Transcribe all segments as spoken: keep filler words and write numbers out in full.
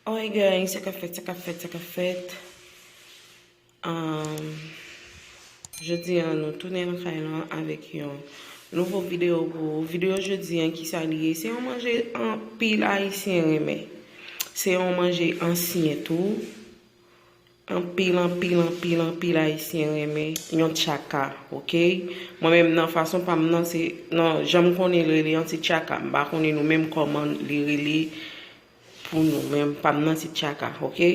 Alright guys, sa k ap fèt, sa k ap fèt, sa k ap fèt. Um, jodi a nou tounen nan kay lan avèk yon nouvo videyo pou ou. Videyo jodi a, kisa li ye? Se yon manje anpil Ayisyen renmen. Se yon manje ansyen tou. Anpil, anpil, anpil, anpil Ayisyen renmen yon tchaka, oke? Mwen menm nan fason pa m nan, se, nan jan m konnen l rele an, se tchaka. M pa konnen nou menm kòman li rele pou nou, men pa m nan se tchaka, oke?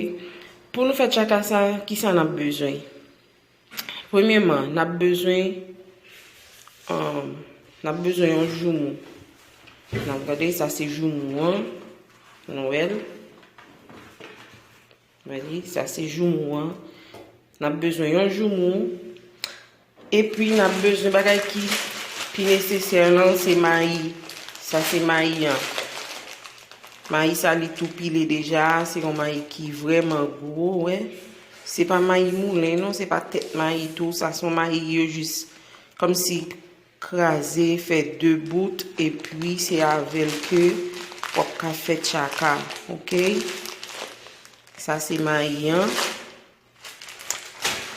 Pou nou fè tchaka sa, kisa n ap bezwen? Premyèman, n ap bezwen, um, n ap bezwen yon joumou. N ap gade, sa se joumou an, nou wè l. Gade, sa se joumou an. N ap bezwen yon joumou. Epi n ap bezwen bagay ki pi nesesè lan, se mayi. Sa se mayi an. Mayi sa li tou pile deja, se yon mayi ki vrèman gwo, wè. Se pa mayi moulen non, se pa tèt mayi tou, sa se yon mayi yo jis kòmsi kraze, fè de bout, epi se avè l ke w ap ka fè tchaka, oke? Sa se mayi an.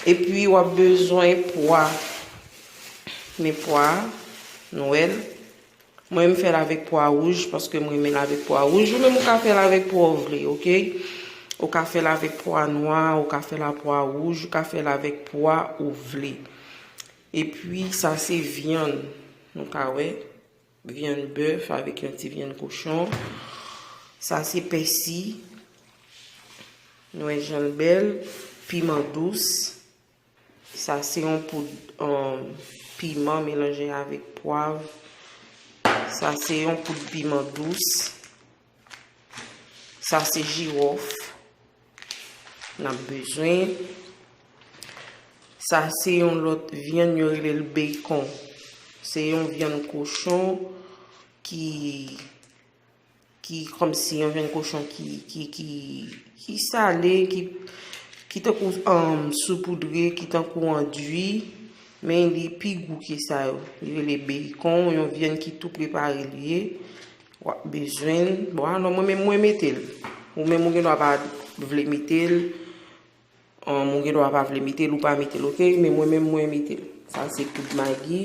Epi w ap bezwen pwa. Men pwa, nou wè l. Mwen, m fè l avèk pwa wouj, paske m renmen l avèk pwa wouj. Ou menm, ou ka fè l avèk pwa w vle, oke? Ou ka fè l avèk pwa nwa, ou ka fè l a pwa wouj, ou ka fè l avèk pwa ou vle. Epi, sa se vyann. Nou ka wè. Vyann bèf avèk yon ti vyann kochon. Sa se pèsi. Nou wè jan l bèl. Piman dous. Sa se yon poud, um, piman melanje avèk pwav. Sa se yon poud piman dous. Sa se jiwòf n ap bezwen. Sa se yon lòt vyann, yo rele l bekon. Se yon vyann kochon ki, ki kòmsi yon vyann kochon ki, ki, ki, ki sale, ki, ki tankou, um, soupoudre, ki tankou andui, men li pi gou ke sa yo. Li rele bekon, yon vyann ki tou prepare li ye. W ap bezwen l. Bon, alò, mwen menm, mwen mete l. Ou menm, ou gen dwa pa vle mete l. Um, ou gen dwa pa vle mete l, ou pa mete l, oke? Men mwen menm, mwen mete l. Sa se poud magi.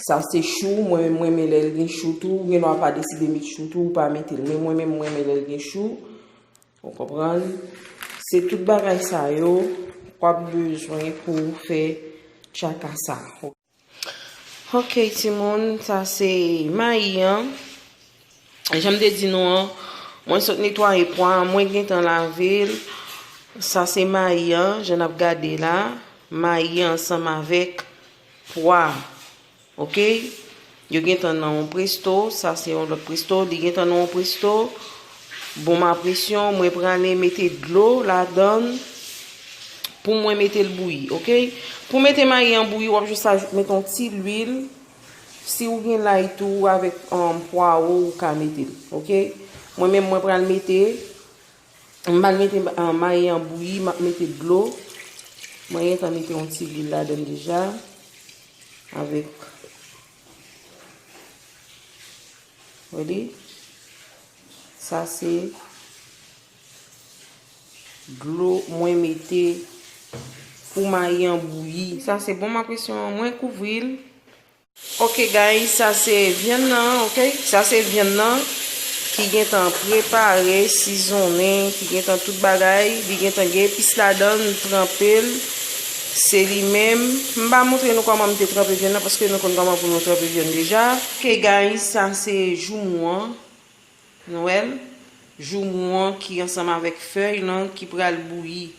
Sa se chou. Mwen menm, mwen renmen lè l gen chou tou. Ou gen dwa pa deside met chou tou, ou pa mete l. Men mwen menm, mwen renmen lè l gen chou. Ou konprann? Se tout bagay sa yo w ap bezwen pou w fè tchaka sa. Ok, timoun, sa se mayi an. Jan m te di nou an, mwen sot netwaye pwa an, mwen gentan lave l. Sa se mayi an, jan n ap gade la. Mayi ansanm avèk pwa. Ok? Yo gentan nan yon presto, sa se yon lòt presto, li gentan nan yon presto. Bon, ma presyon, mwen prale mete dlo ladan l pou mwen mete l bouyi, ok? Pou mete mayi an bouyi, w ap jis ajoute, mete yon ti lwil. Si w gen lay tou avèk, um, pwawo, ou ka mete l, ok? Mwen menm, mwen pral mete, m pral mete, um, mayi an bouyi, m ap mete dlo. Mwen gentan mete yon ti lwil ladan l deja. Avèk, ready? Sa se dlo mwen mete pou mayi an bouyi. Sa se bon, ma presyon an, mwen kouvri l. Ok, guys, sa se vyann nan, ok? Sa se vyann nan ki gentan prepare, sizonnen, ki gentan tout bagay. Li gentan gen epis ladan l, m tranpe l. Se li menm. M pa montre nou kòman m te tranpe vyann nan, paske nou konn kòman pou nou tranpe vyann deja. Ok, guys, sa se joumou an. Nou wè l? Joumou an ki ansanm avèk fèy lan ki pral bouyi.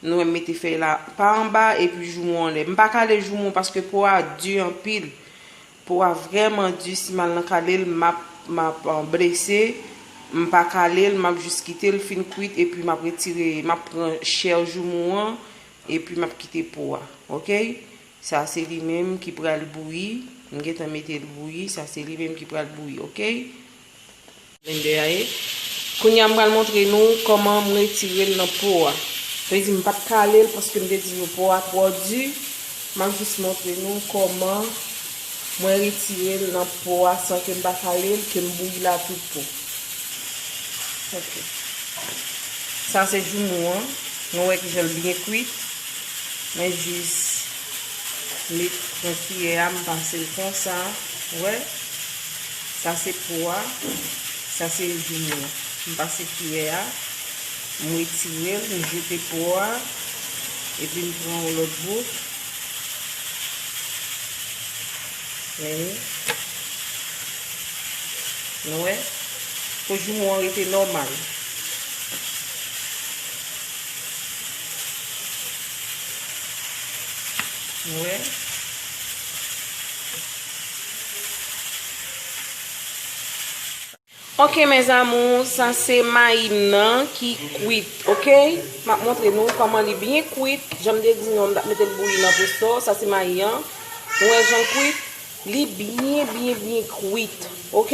Nou wè m mete fèy la pa anba epi joumou anlè. M pa kale joumou paske po a di anpil. Po a vrèman di, si m al nan kale l, m ap, m ap, uh, blese. M pa kale l, m ap jis kite l fin kwit epi m ap retire, m ap pran chè joumou an epi m ap kite po a. Ok? Sa se li menm ki pral bouyi. M gentan mete l bouyi. Sa se li menm ki pral bouyi, ok? Blendè a ye. Kounye a, m pral montre nou kòman m retire l nan po a. Sa vle di, m pa t kale l paske m te di nou po a twò di. M ap jis montre nou kòman mwen retire l nan po a san ke m pa kale l, ke m bouyi l a tout bon. Ok. Sa se joumou an. Nou wè kijan l byen kwit. Mwen jis met pran kiyè a, m pase l konsa. Ou wè? Sa se po a. Sa se joumou an. M pase kiyè a. M retire l, m jete po a. Epi m pran yon lòt bout. Men, nou wè? Po joumou an rete nòmal. Ou wè? Ok, mes amours, sa se mayi m nan ki kwit, ok? M ap montre nou kòman li byen kwit. Jan m te di nou, m t ap mete l bouyi nan presto. Sa se mayi an. Ou wè jan l kwit? Li byen, byen, byen kwit, ok?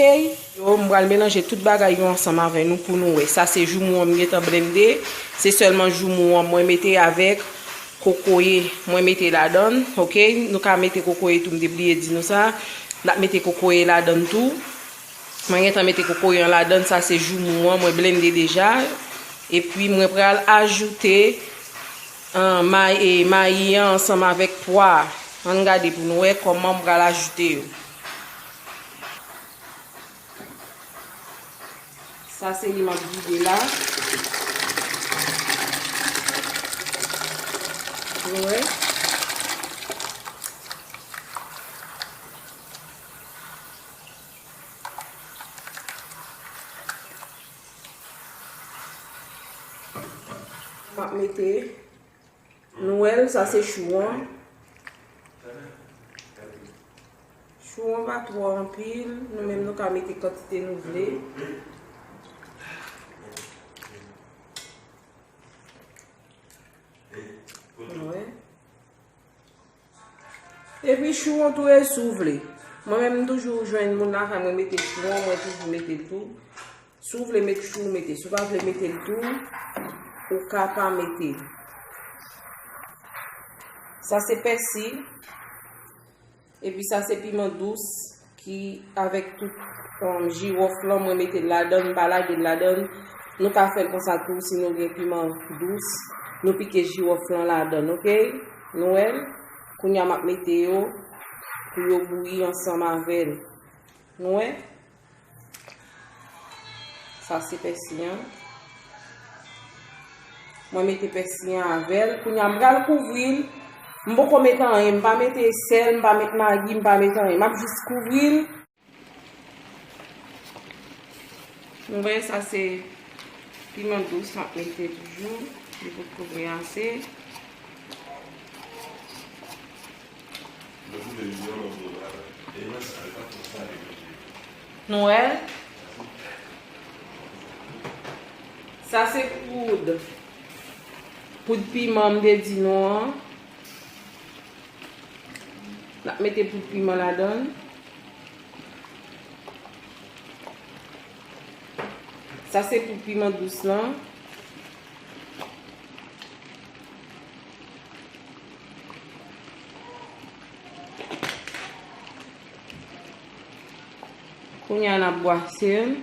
Yo, m pral melanje tout bagay yo ansanm avè nou pou nou wè. Sa se joumou an m gentan blende. Se sèlman joumou an mwen mete avèk kokoye mwen mete ladann, ok? Nou ka mete kokoye tou, m te bliye di nou sa. N ap mete kokoye ladann tou. Mwen gentan mete kokoye an ladann, sa se joumou an, mwen blende deja. Epi mwen pral ajoute, ah, may-, e, mayi an ansanm avèk pwa a. Ann gade pou nou wè kòman m pral ajoute yo. Sa se li m ap vide la. Nou wè. M ap mete, nou wè l, sa se chou an. Chou an pa twò anpil, nou menm nou ka mete kantite nou vle. Nou wè. Epi chou an tou e si w vle. Mwen menm m toujou jwenn moun lakay mwen mete chou an, mwen toujou mete l tou. Si w vle met chou, mete. Si w pa vle mete l tou, ou ka pa mete l. Sa se pèsi. Epi sa se piman dous ki avèk tout, um, jiwòf lan, mwen mete l ladann, m pa lage l ladann. Nou ka fè l konsa tou si nou gen piman dous. Nou pike jiwòf lan ladann, ok? Nou wè l? Kounye a m ap mete yo pou yo bouyi ansanm avè l. Nou wè? Sa se pèsi an. Mwen mete pèsi an avè l. Kounye a m pral kouvri l. M poko met anyen. M pa mete sèl, m pa met magi, m pa met anyen. M ap jis kouvri l. Nou wè, sa se piman dous m ap mete toujou. Li potko byen ase. Nou wè? Sa se poud. Poud piman m te di nou an. N ap mete poud piman ladann. Sa se poud piman dous lan. Kounye a n ap bwase l.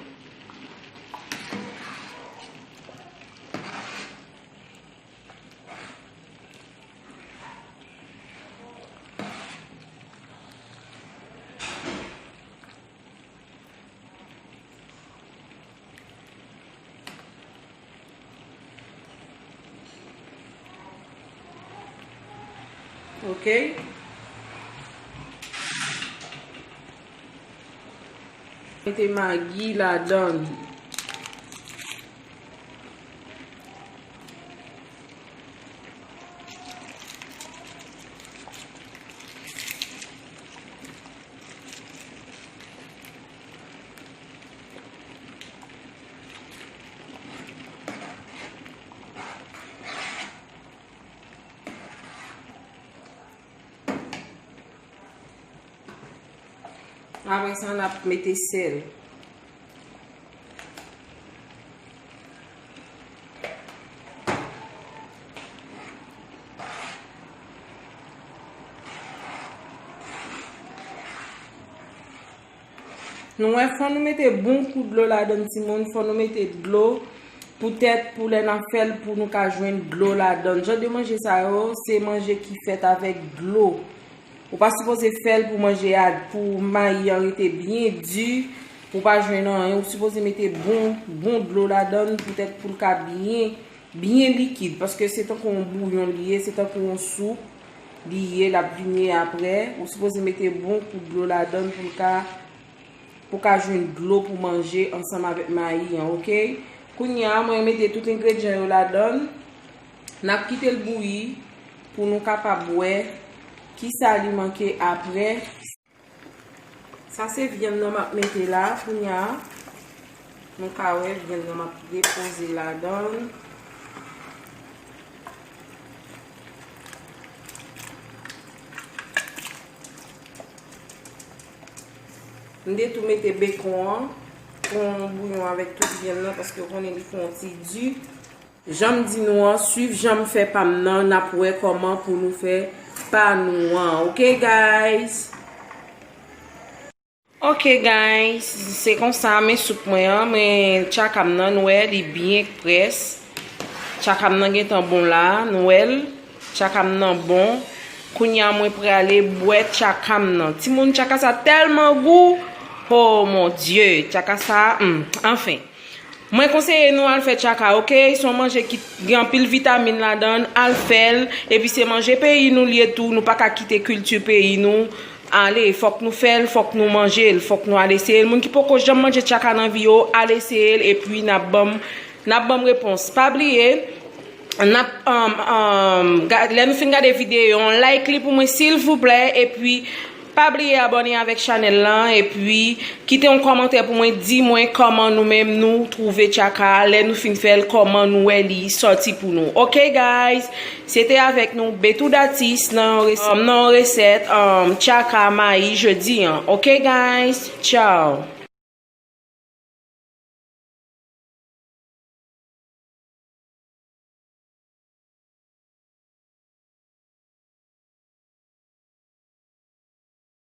Ok. Mete magi ladann. Apre sa, n ap mete sèl. Nou wè, fò nou mete bon kou dlo ladann, timoun. Fò nou mete dlo. Poutèt pou lè n ap fè l pou nou ka jwenn dlo ladan l. Jan de manje sa yo, se manje ki fèt avèk dlo. Ou pa sipoze fè l pou manje a, pou mayi an rete byen di, pou w pa jwenn anyen. Ou sipoze mete bon, bon dlo ladan l poutèt pou l ka byen, byen likid. Paske se tankou yon bouyon li ye, se tankou yon soup li ye, l ap vini apre. Ou sipoze mete bon kout dlo ladan l pou l ka pou ka jwenn dlo pou manje ansanm avèk mayi an, oke? Kounye a, mwen mete tout engredyan yo ladan l. N ap kite l bouyi pou nou kapab wè kisa li manke apre. Sa se vyann nan m ap mete la. Kounye a, nou ka wè vyann nan m ap depoze ladan l. M te tou mete bekon an, fè yon bouyon avèk tout vyann nan, paske w konnen li fè yon ti di. Jan m di nou an, swiv jan m fè pa m nan, n ap wè kòman pou nou fè pa nou an. Oke, guys? Oke, guys, se konsa, men soup mwen an, men tchaka m nan, nou wè, li byen près. Tchaka m nan gentan bon la, nou wè l. Tchaka m nan bon. Kounye a, mwen prale bwè tchaka m nan. Timoun, tchaka sa tèlman gou. Oh, mon Dieu, tchaka sa, hmm, anfen. Mwen konseye nou al fè tchaka, oke? Se yon manje ki gen anpil vitamin ladan l, al fè l. Epi se manje peyi nou li ye tou, nou pa ka kite kilti peyi nou ale. Fòk nou fè l, fòk nou manje l, fòk nou al eseye l. Moun ki poko janm manje tchaka nan vi yo, al eseye l, epi n ap ban m, n ap ban m repons. Pa bliye, n ap, um, um, ga-, lè nou fin gade videyo an, like li pou mwen, silvouplè, epi pa bliye abòne avèk chanèl lan, epi kite yon kòmantè pou mwen, di mwen kòman nou menm nou twouve tchaka a lè nou fin fè l, kòman nou wè li sòti pou nou. Oke, guys, se te avèk nou, Bethoud Artiste, nan yon res-, nan yon resèt, um, tchaka mayi jodi an. Oke, guys, tchao.